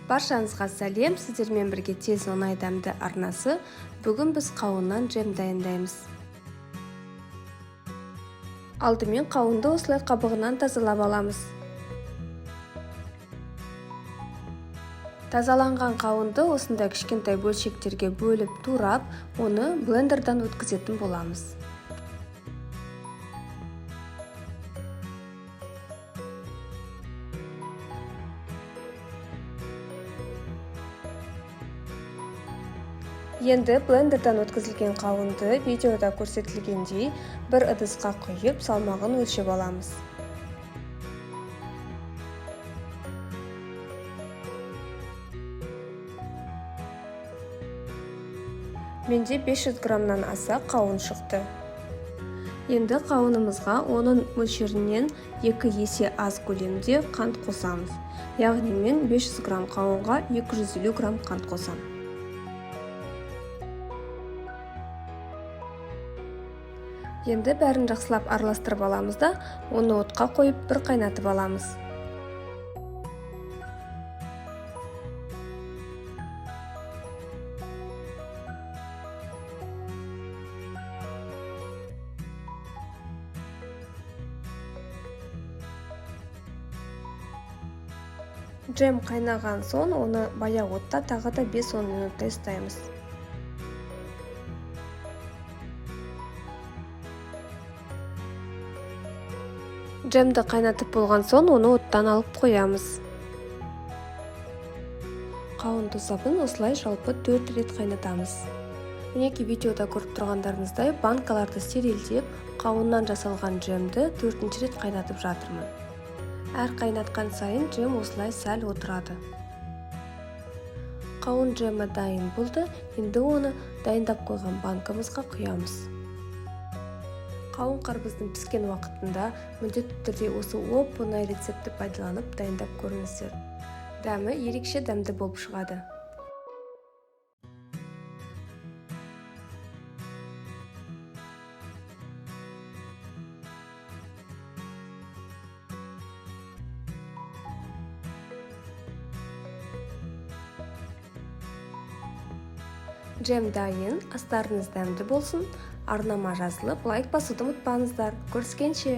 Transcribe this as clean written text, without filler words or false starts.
Баршаңызға сәлем, сіздермен бірге Тез оңай дәмді арнасы. Бүгін біз қауыннан джем дайындаймыз. Алдымен қауынды осылай қабығынан тазалап аламыз. Тазаланған қауынды осындай кішкентай бөлшектерге бөліп турап, оны блендердан өткізетін боламыз. Енді блендердан өткізілген қауынды видеода көрсетілгендей бір ыдысқа құйып, салмағын өлшеп аламыз. Менде 500 граммнан аса қауын шықты. Енді қауынымызға оның мөлшерінен 2 есе аз көлемде қант қосамыз. Яғни мен 500 грамм қауынға 250 грамм қант қосамын. Енді бәрін жақсылап араластырып аламыз да, оны отқа қойып бір қайнатып аламыз. Джем қайнаған соң оны баяу отта тағы да 5-10 минуттай ұстаймыз. Джемді қайнатып болған соң оны оттан алып қоямыз. Қауын тосабын осылай жалпы 4 рет қайнатамыз. Мінекей видеода көріп тұрғандарыңыздай банкаларды стерилдеп, қауыннан жасалған джемді 4-ші рет қайнатып жатырмын. Әр қайнатқан сайын джем осылай сәл отырады. Қауын джемі дайын болды, енді оны дайындап қойған банкамызға құямыз. Қауын қарбыздың піскен уақытында міндетті түрде осы оп-оңай рецептті пайдаланып дайындап көріңіздер. Дәмі ерекше дәмді болып шығады. Джем дайын, астарыңыз дәмді болсын. Арнама жазылып, лайк басуды ұмытпаңыздар. Көріскенше!